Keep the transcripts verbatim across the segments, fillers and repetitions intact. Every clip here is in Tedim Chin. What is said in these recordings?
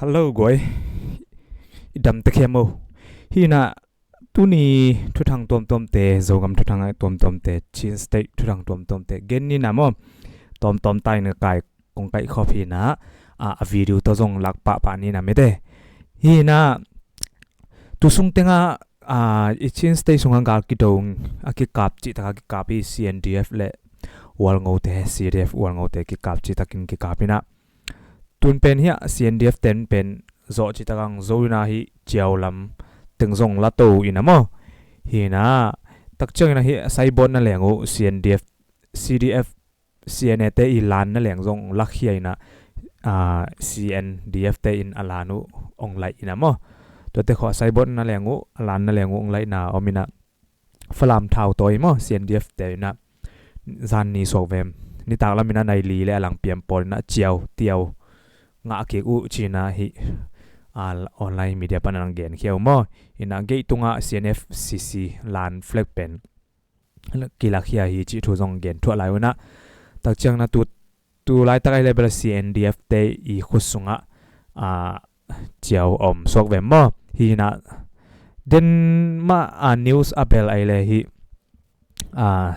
Hello guai. I dam tek hiam maw? Hi na, tuni thuthang tuamtuamte, Zogam thuthang tuamtuamte, Chin State thuthang tuamtuamte gen ni na maw? Tuamtuam tai na kai kong kaih khop hi na, a, a video tawh zong lak pahpah ni na mite. Hi na, tu sung tengah, a, i Chin State sungah gal kido a kikap cihtak a kikap hi. C N D F le Hualngote, C D F Hualngote kikap cihtakin kikap hi na. Tun pen hiah C N D F ten pen zawh cihtak ang zo hi na hi, ciau lam teng zong la to in a maw? Hi na, takciang in a hi saibawt na leng uh C N D F, C D F, C N A te i lan na leng zong lakhia in a, a, C N D F te in a lan uh ong laih in a maw? Tuate khawh saibawt na leng uh, a lan na leng uh ong laih na om in a, Falam Thau tawi maw, C N D F te in a zan ni suak vem, nitak lam in a nai li le a lang piam pawl in a ciau tiau ngah kik uh ci na hi, a, online media pan a lang genkhia uh maw? In a gate tungah C N F C C lan flag pen kilakhia hi cih thu zong gen thuah lai uh na. Takciang na tu, tu laitak ahi le bel C N D F te i khut sungah, a, ciau om suak vem maw? Hi na, den mah, a, news a bel ahi le hi, a,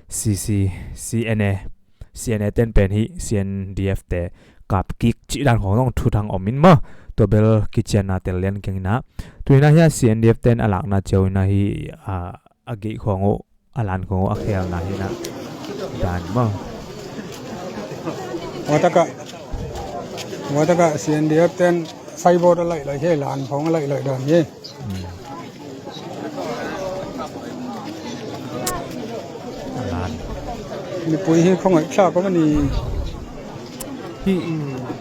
C C, C N A, C N A ten pen hi C N D F te kap kik cih dan khawng zong thuthang om in maw? Tua bel kicianna tel lian keng in a. Tu in a hiah C N D F ten a lakna ciau in a hi, a, a gate khawng uh, a lan khawng uh a khelna hi na dan maw? Ua takah, ua takah C N D F ten saibawt a laih laih hi, lan khawng a laih laih dan hi. Hmm. A lan. Mipui hi khawng a thlak om a ni. Hi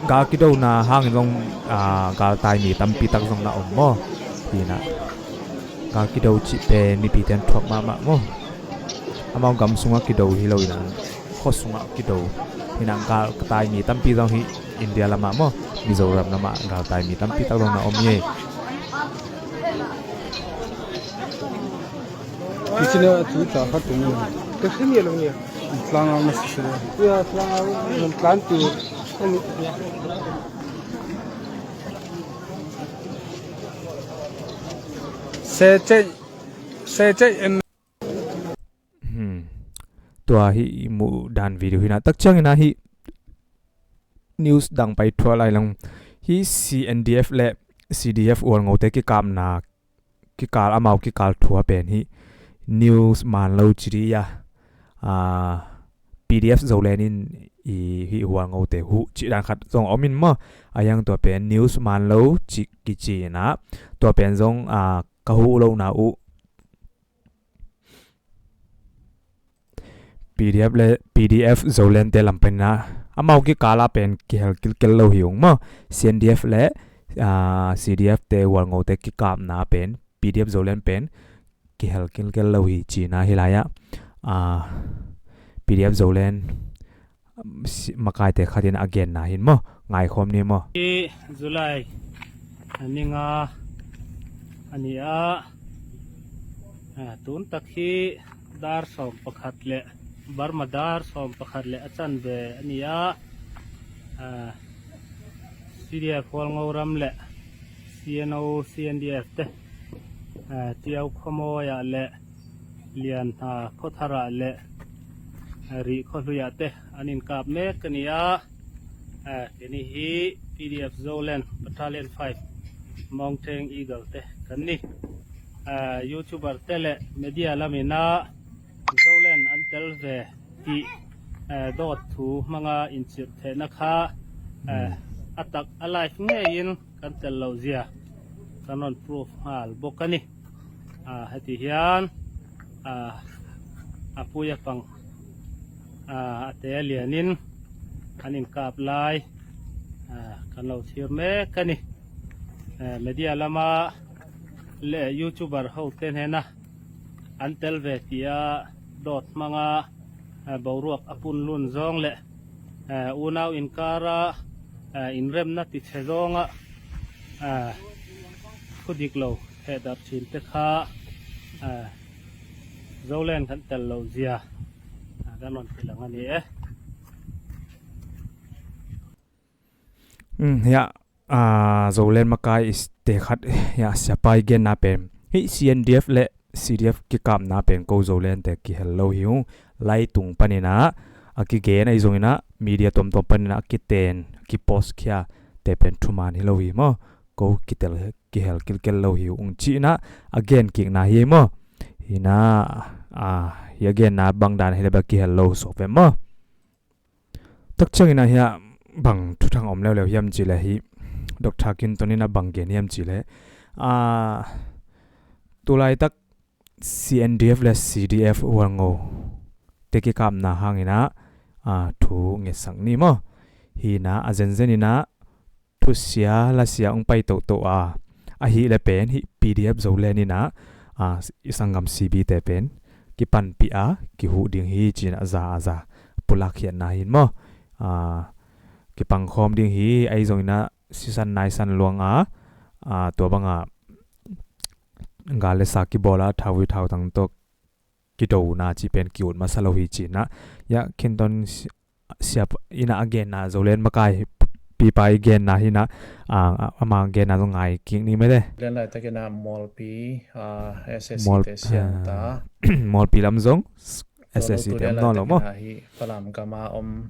gal kidona hangin zong, a, galtai mi tampi tak zong na om maw? Hi na, gal kido cih pen mipi ten thuak mahmah maw? Amau gam sungah kido hi lo in a, khua sungah kido hi na, galtai mi tampi zong hi India lamah maw, Mizoram lamah galtai mi tampi tak zong na om hi. Kici na tu ta khat tung. Ka sini lo ni. Tlang ang na sisi. Ya, tlang ang tlan tu. Secei, secei em. Hmm. Tua hi i muh dan video hi na. Takciang in a hi news dang pai thuah lai lang. Hi C N D F le C D F Hualngote kikapna kikal, amau kikal thu a pen hi news man lo ci dih a, a, P D F Zoland in i hi Hualngote huh cih dan khat zong om in maw? A hiang tua pen news man lo ci kici in a, tua pen zong, a, ka huh lohna uh P D F le P D F Zoland te lam pen in a, amau kikal a pen kihel kilkel lo hi ung maw? C N D F le, a, C D F te Hualngote kikapna pen P D F Zoland pen kihel kilkel lo hi ci na hi lai ah, a, P D F Zoland, um, si-, makaite khat in a genna hi maw? Ngaikhawm ni maw? Hi July ni nga a ni a, a, tun tak hi dar sawm pakhat le, Burma dar sawm pakhat le a chan ve a ni a, a, C D F Hualngo ram le C N O, C N D F te, a, Tiau Khuamawi ah le Lianhna Khawthar ah le, a, Rih Khuahlui ah te an inkap mek a ni a, a, kei ni hi P D F Zoland Battalion five Mawngtheng Eagle te kan ni. A, YouTuber te le media lam in a Zoland an tel ve tih, eh, dawt thu hmanga in cirh theihna kha, eh, a tak a live ngei in kan tel loh zia kan on proof nghal bawk a ni. Ah, heti hian, ah, a pui a pang, ah, a te a lian in an inkap lai, ah, kan lo thlir mek a ni. Eh, media lama le YouTuber ho te hnena an tel ve tia dawt hmanga, eh, boruak a pun lun zawng leh, eh, unau inkara, eh, inremna tichhe zawnga, eh, thudik lo thehdarh thinte kha, eh, Zoland kan tel loh zia, eh, kan rawn ti lang a ni e. Um, hiah Zoland makai te khat ya siapa i genna pen hih C N D F le C D F kikapna pen ko Zolante kihel lo hi ung. Laitung paninah a kigen ahi zonginah media tuamtuam paninah a kiten a kipost khia te pen thuman hi lo hi maw. Ko kitel kihel kilkel lo hi ung cinah a gen kikna hi maw. Hinah hi a genna bangdan hi le ba kihel lo sawk ve maw. Takcianginah hiah bang thuthang om leuleu hiam cileh hi Dr. Clinton inah bang gen hiam cileh tulaitak C N D F le C D F Hualngo te kikapna hanginah thu ngetsak ni maw. Hinah a zenzeninah thusia lasia ong pai toto a ahi le pen hih P D F Zoland inah i sanggam C B te pen kipanpih a kihuh ding hi cinah za a za pulak khiatna hin maw. Kipangkhawm ding hi ahi zonginah sisan naisan luang a tua banga gal le sa kibawl a thauvui thautang tawh kidona ci pen ki-ut masa lo hi cinah ya Clinton siapa inah a genna Zoland makai pipa i genna hinah ama genna zong ngai kik ni mete. Len laitakinah Mawlpi S S C te sianta Mawlpi lam zong S S C te om nawn lo maw. Hi Falam gama om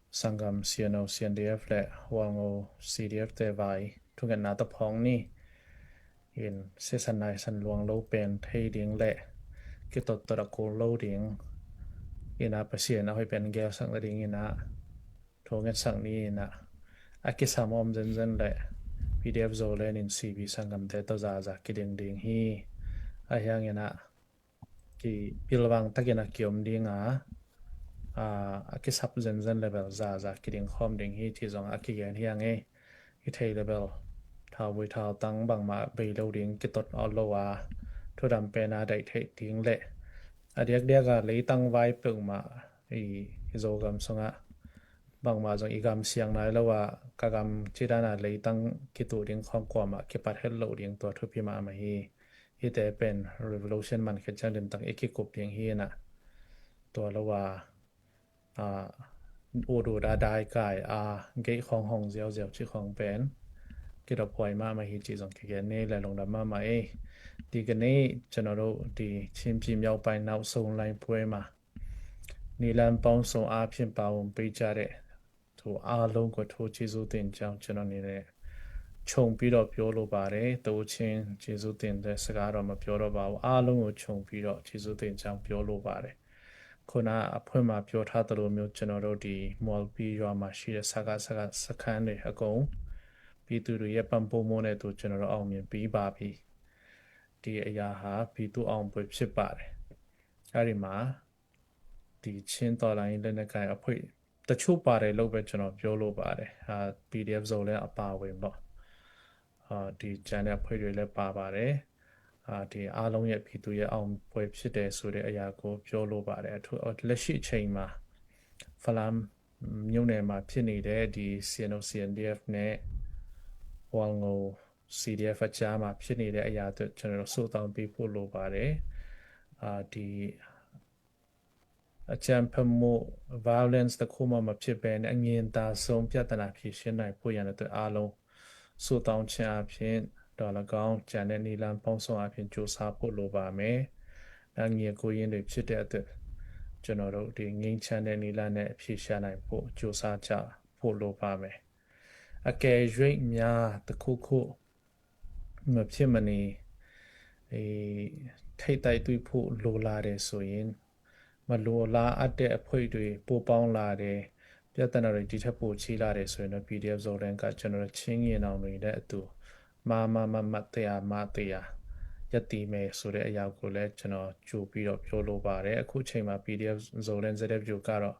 sanggam C N O C N D F le Hualngo C D F te vai thungetna taphawng ni. In sisan naisan luang lo pen thei ding le kitottot a kul lo ding inah Pasian a hoih pen gelsak nading inah thungetsak ni inah a kisam om zenzen le P D F Zoland in C B sanggamte tawh zaza kiding ding hi. A hianginah kipilvang takin a kiom dinga a kisap zenzen le bel zaza kiding khawm ding hi ci zong a kigen hiang ei. I thei le bel thauvui thautang bangmah bei lo ding kitot aw lo a thudam pen a daih theih ding le a diakdiak a leitang vai peuhmah i Zogam sungah bangmah zong i gam siang nai lo a ka gam cidana leitang kituh ding khawng kuamah kipat het loh ding tua thupi mahmah hi. Hihte pen revolution man khit ciang limtak i kikup ding hi inah tua lo a ududa daikai a geih khawng hong ziauziau cih khawng pen kidophuai mahmah hi cih zong kigen ni le lungdam mahmah ei. Di ka nei cano do di chimci miaupai nau song lai puai ma nilan pawng song a phin pawng pei ca de. ทุกအားလုံးကို ကျေးဇူးတင်ကြောင်း ကျွန်တော်အနေနဲ့ ခြုံပြီးတော့ ပြောလိုပါတယ်။ တဦးချင်း ကျေးဇူးတင်တဲ့ စကားတော့ မပြောတော့ပါဘူး။ အားလုံးကို ခြုံပြီးတော့ ကျေးဇူးတင်ကြောင်း ပြောလိုပါတယ်။ ခုန အဖွင့်မှာ ပြောထားသလိုမျိုး ကျွန်တော်တို့ ဒီ မော်လပီ ရွာမှာ ရှိတဲ့ စကစ စခန်းတွေ အကုန် ပြည်သူတွေရဲ့ ပံ့ပိုးမှုနဲ့ သူ ကျွန်တော်တို့ အောင်မြင်ပြီးပါပြီ။ ဒီအရာဟာ ပြည်သူ့အောင်ပွဲ ဖြစ်ပါတယ်။ အဲဒီမှာ ဒီ ချင်းတော်လှန်ရေး လက်နက်ကိုင်အဖွဲ့ တချို့ပါတယ်လို့ပဲ ကျွန်တော် ပြောလိုပါတယ်။ အာ၊ PDF Zoland အပါအဝင်ပေါ့။ အာ၊ ဒီ ကျန်တဲ့ အဖွဲ့တွေလည်း ပါပါတယ်။ အာ၊ ဒီ အားလုံးရဲ့ ပြည်သူရဲ့ အောင်ပွဲ ဖြစ်တယ်ဆိုတဲ့ အရာကို ပြောလိုပါတယ်။ အထူး၊ လက်ရှိအချိန်မှာ ဖလမ်းမြို့နယ်မှာ ဖြစ်နေတဲ့ ဒီ CNO CNDF နဲ့ ဝေါ်ငို CDF အကြားမှာ ဖြစ်နေတဲ့ အရာအတွက် ကျွန်တော်တို့ ဆုတောင်းပေးဖို့ လိုပါတယ်။ အာ၊ ဒီ အကြမ်းဖက်မှု violence တစ်ခုမှ မဖြစ်ဘဲနဲ့ အငြိမ်းသာဆုံး ပြဿနာ ဖြေရှင်းနိုင်ဖို့ ရန်အတွက် အားလုံး ဆုတောင်းခြင်းအားဖြင့် သော်လည်းကောင်း၊ ကျန်တဲ့ နည်းလမ်းပေါင်းစုံအားဖြင့် ကြိုးစားဖို့ လိုပါမယ်။ အညီအကိုရင်းတွေ ဖြစ်တဲ့အတွက် ကျွန်တော်တို့ ဒီငြိမ်းချမ်းတဲ့ နည်းလမ်းနဲ့ အဖြေရှာနိုင်ဖို့ ကြိုးစားကြဖို့ လိုပါမယ်။ အကယ်၍များ တစ်ခုခု မဖြစ်မနေ အေး၊ ထိပ်တိုက်တွေ့ဖို့ လိုလာတယ်ဆိုရင် မလိုလားအပ်တဲ့ အဖွဲ့တွေ ပိုပေါင်းလာတယ်၊ ပြဿနာတွေ ဒီထက်ပိုကြီးလာတယ်ဆိုရင်တော့ PDF Zoland က ကျွန်တော်တို့ ချင်းညီနောင်တွေနဲ့အတူ မမမမ တစ်ရာမတစ်ရာ ရပ်တည်မယ်ဆိုတဲ့ အရာကိုလည်း ကျွန်တော် ကြိုပြီးတော့ ပြောလိုပါတယ်။ အခုအချိန်မှာ PDF Zoland ZFU ကတော့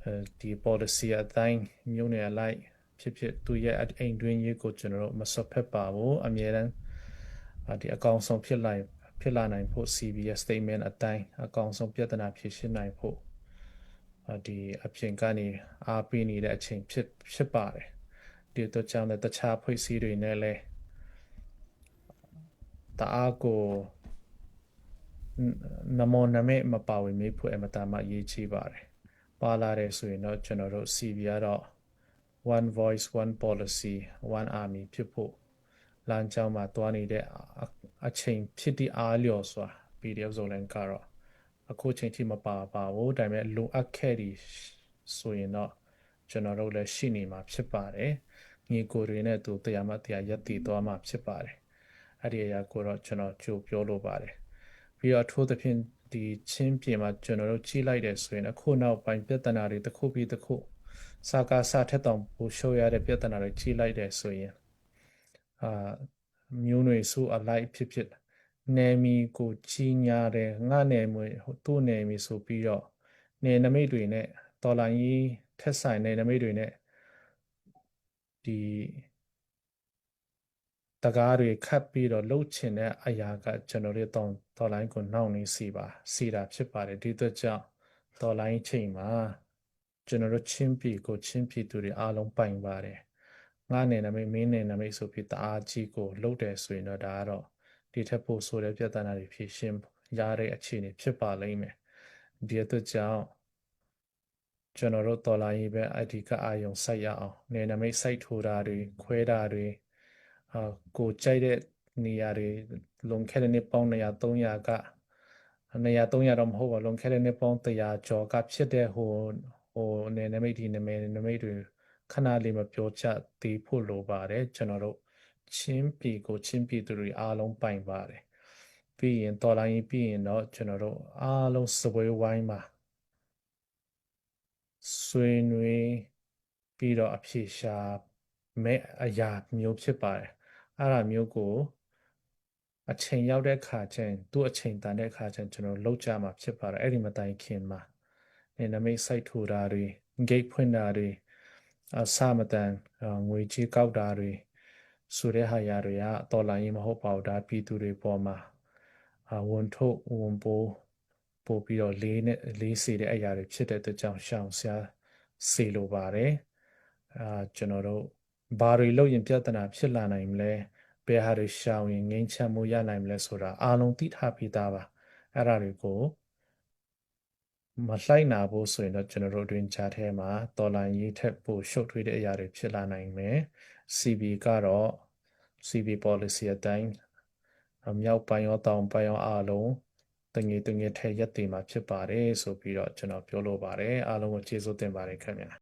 အဲဒီ policy အတိုင်း မြို့နယ်အလိုက် ဖြစ်ဖြစ် သူ့ရဲ့ အိမ်တွင်းရေးကို ကျွန်တော်တို့ မစွက်ဖက်ပါဘူး။ အမြဲတမ်း အာ၊ ဒီ အကောင်းဆုံး ဖြစ်လာ၊ ဖြစ်လာနိုင်ဖို့ CB ရဲ့ statement အတိုင်း အကောင်းဆုံး ပြဿနာ ဖြေရှင်းနိုင်ဖို့ အာ၊ ဒီ အပြင်ကနေ အားပေးနေတဲ့ အချိန် ဖြစ်၊ ဖြစ်ပါတယ်။ ဒီအတွက်ကြောင့်လည်း တခြား အဖွဲ့အစည်းတွေနဲ့လည်း တအားကို နမောနမဲ မပါဝင်မိဖို့ အင်မတန်မှ အရေးကြီးပါတယ်။ ပါလာတယ်ဆိုရင်တော့ ကျွန်တော်တို့ CB ကတော့ One Voice, One Policy, One Army ဖြစ်ဖို့ လမ်းကြောင်းမှာ သွားနေတဲ့ အ-၊ အချိန်ဖြစ်သည့်အားလျော်စွာ ပီဒီအက်ဖ် Zoland ကတော့ အခုအချိန်ထိ မပါပါဘူး။ ဒါပေမဲ့ လိုအပ်ခဲ့သည်ဆိုရင်တော့ ကျွန်တော်တို့လည်း ရှိနေမှာဖြစ်ပါတယ်။ ညီအစ်ကိုတွေနဲ့အတူ တရားမှတ်တရား ရပ်တည်သွားမှာဖြစ်ပါတယ်။ အဲ့ဒီအရာကိုတော့ ကျွန်တော် ကြိုပြောလိုပါတယ်။ ပြီးတော့ အထူးသဖြင့် ဒီချင်းပြည်မှာ ကျွန်တော်တို့ ကြည့်လိုက်တယ်ဆိုရင် အခုနောက်ပိုင်း ပြဿနာတွေ တစ်ခုပြီးတစ်ခု စကစ ထက်တောင် ပိုဆိုးရတဲ့ ပြဿနာတွေ ကြည့်လိုက်တယ်ဆိုရင် အာ၊ မျိုးနွယ်စုအလိုက်ဖြစ်ဖြစ် နယ်မြေကို ကြီးညားတယ်၊ ငါ့နယ်မြေ၊ သူ့နယ်မြေဆိုပြီးတော့ နယ်နိမိတ်တွေနဲ့ တော်လှန်ရေးထက်စာရင် နယ်နိမိတ်တွေနဲ့ ဒီတံခါးတွေခတ်ပြီးတော့ လုပ်ချင်တဲ့အရာက ကျွန်တော်တို့ တော်-၊ တော်လှန်ရေးကို နှောင့်နှေးစေပါ-၊ စေတာဖြစ်ပါတယ်။ ဒီအတွက်ကြောင့် တော်လှန်ရေးချိန်မှာ ကျွန်တော်တို့ ချင်းပြည်ကို ချင်းပြည်သူတွေ အားလုံးပိုင်ပါတယ်။ ငါ့နယ်နိမိတ်၊ မင်းနယ်နိမိတ်ဆိုပြီး တအားကြီးကို လုပ်တယ်ဆိုရင်တော့ ဒါကတော့ ဒီထက်ပိုဆိုးတဲ့ ပြဿနာတွေ ဖြေရှင်းရတဲ့ အခြေအနေ ဖြစ်ပါလိမ့်မယ်။ ဒီအတွက်ကြောင့် ကျွန်တော်တို့ တော်လှန်ရေးပဲ အဓိက အာရုံစိုက်ရအောင်။ နယ်နိမိတ် စိုက်ထူတာတွေ၊ ခွဲတာတွေ၊ အာ၊ ကိုယ်ကြိုက်တဲ့နေရာတွေ၊ လွန်ခဲ့တဲ့ နှစ်ပေါင်း နှစ်ရာ သုံးရာက နှစ်ရာ သုံးရာတော့ မဟုတ်ပါဘူး။ လွန်ခဲ့တဲ့ နှစ်ပေါင်း တစ်ရာကျော်က ဖြစ်တဲ့ ဟို၊ ဟို၊ နယ်နိမိတ်၊ ဒီနယ်နိမိတ်တွေ ခဏလေး မပြောကြသေးဖို့ လိုပါတယ်။ ကျွန်တော်တို့ ချင်းပြည်ကို ချင်းပြည်သူတွေ အားလုံးပိုင်ပါတယ်။ ပြီးရင် တော်လှန်ရေးပြီးရင်တော့ ကျွန်တော်တို့ အားလုံး စားပွဲဝိုင်းမှာ ဆွေးနွေးပြီးတော့ အဖြေရှာမယ့်အရာမျိုး ဖြစ်ပါတယ်။ အဲ့ဒါမျိုးကို အချိန်ရောက်တဲ့အခါကျရင်၊ သူ့အချိန်တန်တဲ့အခါကျရင် ကျွန်တော် လုပ်ကြမှာဖြစ်ပါတယ်။ အဲ့ဒီမတိုင်ခင်မှာ နယ်နိမိတ် စိုက်ထူတာတွေ၊ ဂိတ်ဖွင့်တာတွေ၊ အဆမတန်၊ အာ၊ ငွေကြေးကောက်တာတွေဆိုတဲ့ဟာရတွေက တော်လှန်ရေး မဟုတ်ပါဘူး။ ဒါ ပြည်သူတွေပေါ်မှာ အာ၊ ဝန်ထုတ်၊ ဝန်ပိုး ပိုပြီးတော့ လေးနဲ့၊ လေးစေတဲ့အရာတွေ ဖြစ်တဲ့အတွက်ကြောင့် ရှောင်ရှားစေလိုပါတယ်။ အာ၊ ကျွန်တော်တို့ ဘာတွေလုပ်ရင် ပြဿနာဖြစ်လာနိုင်မလဲ၊ ဘယ်ဟာတွေရှောင်ရင် ငြိမ်းချမ်းမှုရနိုင်မလဲဆိုတာ အားလုံးသိထားပြီးသားပါ။ အဲ့ဒါတွေကို မလိုက်နာဖို့ဆိုရင်တော့ ကျွန်တော်တို့ အတွင်းကြားထဲမှာ တော်လှန်ရေးထက် ပိုရှုပ်ထွေးတဲ့အရာတွေ ဖြစ်လာနိုင်မယ်။ စံဘီကတော့ စံဘီ policy အတိုင်း မြောက်ပိုင်းရော တောင်ပိုင်းရော အားလုံး တညီတညွတ်တည်း ရပ်တည်မှာဖြစ်ပါတယ်ဆိုပြီးတော့ ကျွန်တော် ပြောလိုပါတယ်။ အားလုံးကို ကျေးဇူးတင်ပါတယ်ခင်ဗျာ။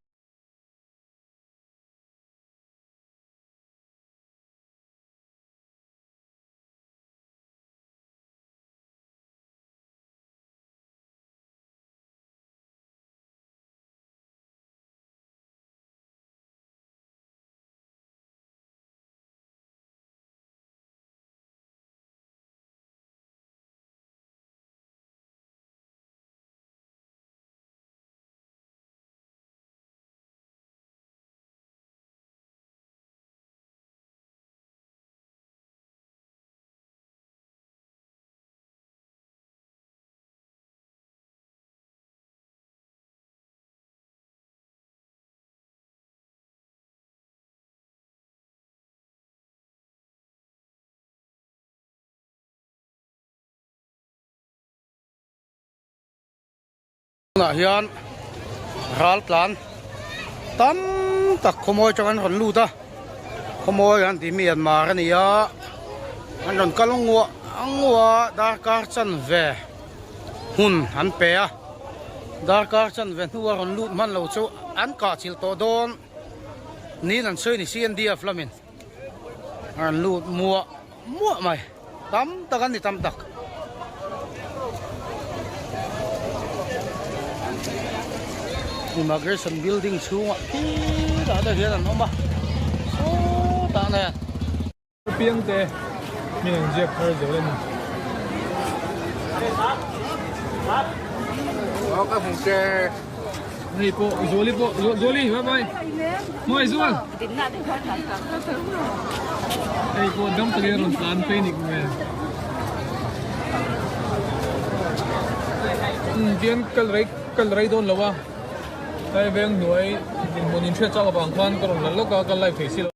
Tunah hian raltlan tam tak khawmawi aṭang an rawn lut a, khawmawi an tih Myanmar a ni a, an rawn kal nguah nguah a, darkar chanve hun an pe a, darkar chanve hnu a rawn lut hman lo chu an kah chilh tawh dawn niin an sawi ni, C N D F lamin. An lut muah muah mai. Tam tak an ni, tam tak. Immigration building chhungah khitah te hian an awm a. Sawtah nen. Piangte min an ziak thar zo em. Aw, ka hmu che. Hei pawh, Zuali pawh, Zu-, Zuali, bye bye. Mawi Zual. Hei pawh, dam takin a rawn tlan phei nik nge. Hmm, tiang kal rei, kal rei dawn lo a. Hei veng hnuai dinhmun in hriat chak avang khan ka rawn lal lawk a, kal lai thei si lo.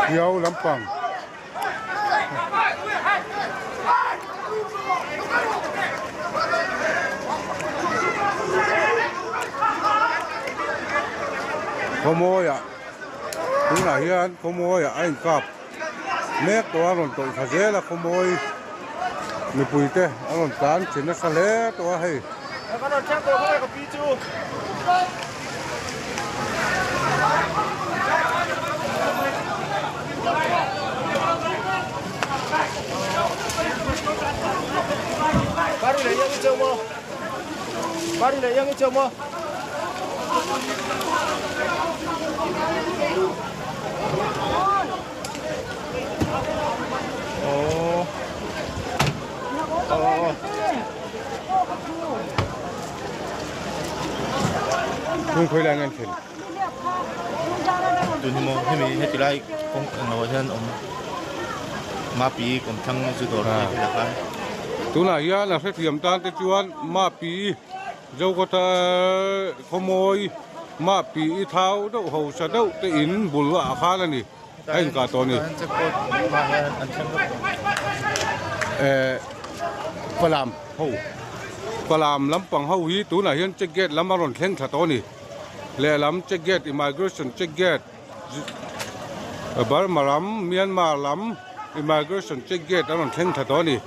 Riau lampang. Khuamawi ah, tunah hian Khuamawi ah a inkap mek tawh a, rawn tawlh thla zel a, Khuamawi mipuite a rawn tlan thin nasa hle tawh a hei. Baru le yang i cheu maw? Baru le yang i cheu maw? Oh. Oh. Tun khoi lai ngan khen. Tun hi maw, hemi heti lai kong englo hian awm. Mapi kawmthang zu dawr te hi la khan. Tunah hian a hrethiam tan te chuan Mapi, Zokhawthar, Khuamawi, Mapi i thau deuh, hausa deuh te in bul ah khan a ni. A inkah tawh a ni. Eh, Falam ho. Falam lampang ho hi tunah hian check gate lam a rawn thleng thla tawh a ni. Lehlam check gate, immigration check gate, Burma lam, Myanmar lam, immigration check gate a rawn thleng thla tawh a ni.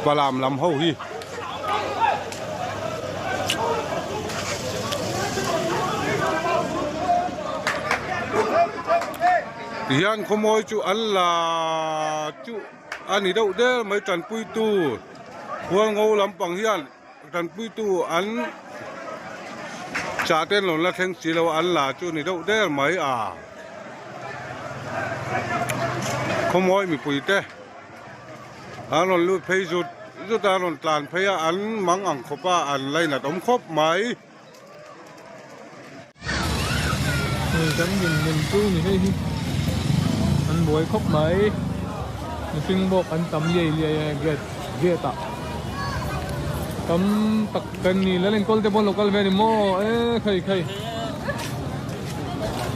Falam lam ho hi. Tihian Khuamawi chu an la chu a ni deuh der mai, tanpuitu Hualngo lampang hian tanpuitu an chate an rawn la thleng si lo, an la chu ni deuh der mai a. Khuamawi mipuite an rawn lut phei zut zut a, rawn tlan phei a, an mang ang khawp a, an lainat awm khawp mai. Hei kan dinmun chu ni hei hi. An buai khawp mai. Mihring bawk an tam liai liai a, gate, gate ah. Tam tak kan ni, Lalengkol te pawh lo kal ve ni maw? E, khai, khai.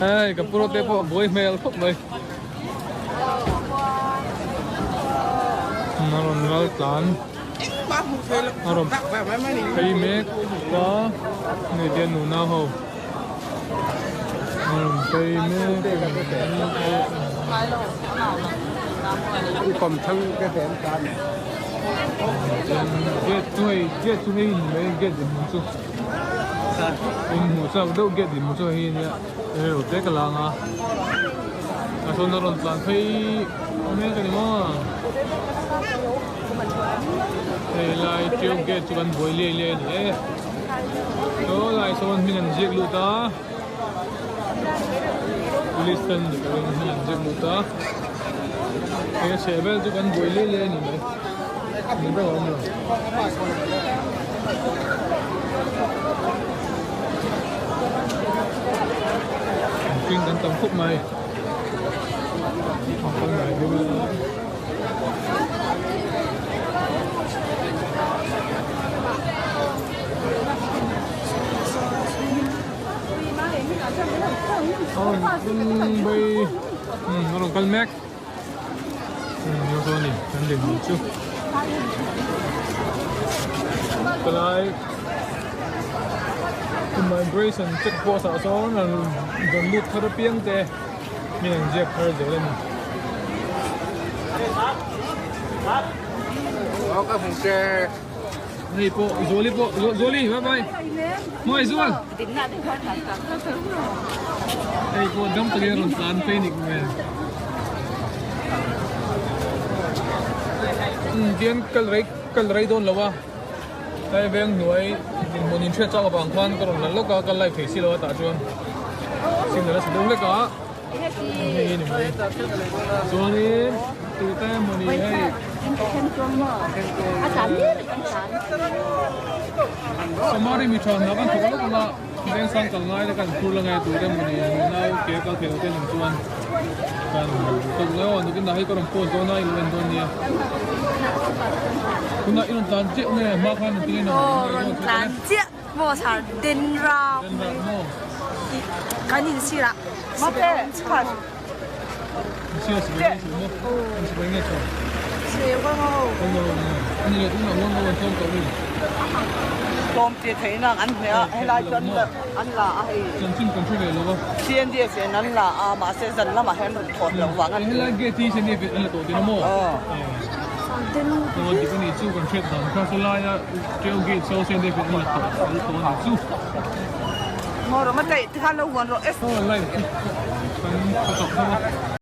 Hei, ka puro te pawh buai hmel khawp mai. A rawn ral tlan. A rawn phei mek ta. Ni tian nuna ho. A rawn phei mek. I kawmthang ka fen tan. Gate chu hei, gate chu hei in mai, gate dinhmun chu. In hmuhsak deuh gate dinhmun chu hei nia. Hei, ute ka lang a. A sawn a rawn tlan phei mek a ni maw? Hei lai, tiu gate chu kan buai liai liai a ni e. Saw lai sawn min an ziak lut a. Police ten min an ziak lut a. Hei, a seh vel chu kan buai liai liai a ni mai. Mihring kan tam khawp mai. Aw, Mumbai. Hmm, a rawn kal mek. Hmm, hei sawn a ni, kan dinhmun chu. Tulai immigration check post ah sawn an rawn lut thar apiang te, min an ziak thar zel a ni. Aw, ka hmu che. Hei pawh, Zuali pawh, Zu-, Zuali, bye bye. Mawi Zual. Hei pawh, dam takin a rawn tlan phei nik mai. Hmm, tian kal rei, kal rei dawn lo a. Hei veng hnuai, dinhmun in hriat chak avang khan ka rawn lal lawk a, kal lai thei si lo a tah chuan. Sim la la si deuh hlek a. Hei hi ni mai. Chuanin tute mawni hei. Samari mi ṭha hna kan thawk lawk ang a, veng sang kal ngai te kan phur la nge, tute mawni nau ke kal thei lo te nih chuan kan thawk leh aw, nakinah hei ka rawn post dawn a, i lo en dawn nia. Tunah i rawn tlan chiah nge, hma khan nakin i rawn tlan chiah. Maw, sar den ram. Den ram maw? Kan in sira. Mate, kan. Sira, sira, sira maw? Sira nge chaw? Sira, kan maw? Kan maw? Tawmte thei nang an hne a, helai chu an la, an la a hei. Chanchin kan hre ve lo a. C N D F in an la a, mahse zan lamah hen run thawt lo vang an ti. Helai gate hi C N D F in an la tawh ti na maw? Aw. Aw, dik a ni chu kan hriat dan kha, so lai a tail gate so C N D F in an la tawh, an la tawh a ni chu. Maw ro, ma tei ti kha lo huan ro. Es. Aw, lai. Kan ka tawh kha.